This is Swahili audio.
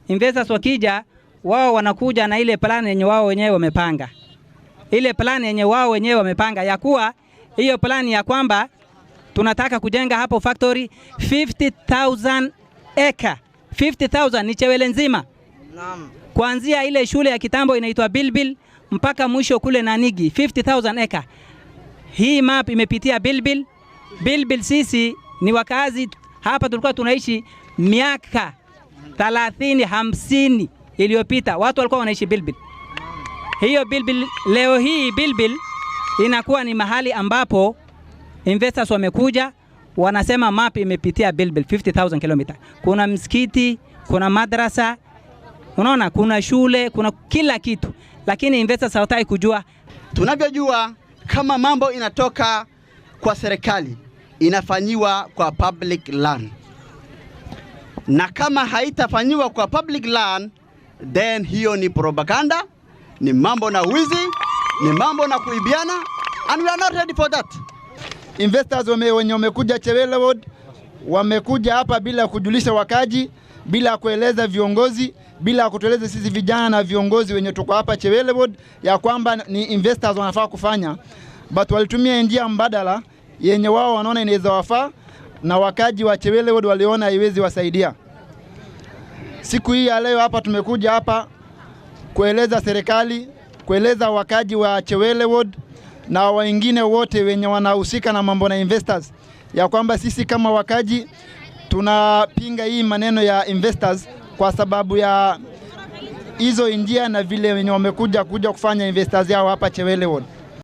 Investors wakija, wao wanakuja na ile plan yenye wao wenyewe wamepanga. Ile plan yenye wao wenyewe wamepanga ya kuwa hiyo plan ya kwamba tunataka kujenga hapo factory 50,000 acre. 50,000 ni Chewele nzima. Naam. Kuanzia ile shule ya kitambo inaitwa Bilbil mpaka mwisho kule Nanigi, 50,000 acre. Hii map imepitia Bilbil. Bilbil sisi ni wakazi hapa, tulikuwa tunaishi miaka 30 50 iliyopita, watu walikuwa wanaishi Bilbil. Hiyo Bilbil leo hii Bilbil inakuwa ni mahali ambapo investors wamekuja wanasema map imepitia Bilbil 50,000 km. Kuna msikiti, kuna madrasa, unaona, kuna shule, kuna kila kitu, lakini investors hawataki kujua. Tunavyojua kama mambo inatoka kwa serikali inafanyiwa kwa public land, na kama haitafanyiwa kwa public land, then hiyo ni propaganda, ni mambo na wizi, ni mambo na kuibiana, and we are not ready for that. Investors wenye wamekuja Chewele Ward wamekuja hapa bila kujulisha wakaji, bila kueleza viongozi, bila kutueleza sisi vijana na viongozi wenye tuko hapa Chewele Ward ya kwamba ni investors wanafaa kufanya, but walitumia njia mbadala yenye wao wanaona inaweza wafaa, na wakaji wa Chewele Ward waliona haiwezi wasaidia. Siku hii ya leo hapa tumekuja hapa kueleza serikali, kueleza wakaji wa Chewele Ward na wengine wote wenye wanahusika na mambo na investors ya kwamba sisi kama wakaji tunapinga hii maneno ya investors kwa sababu ya hizo njia na vile wenye wamekuja kuja kufanya investors yao hapa Chewele Ward.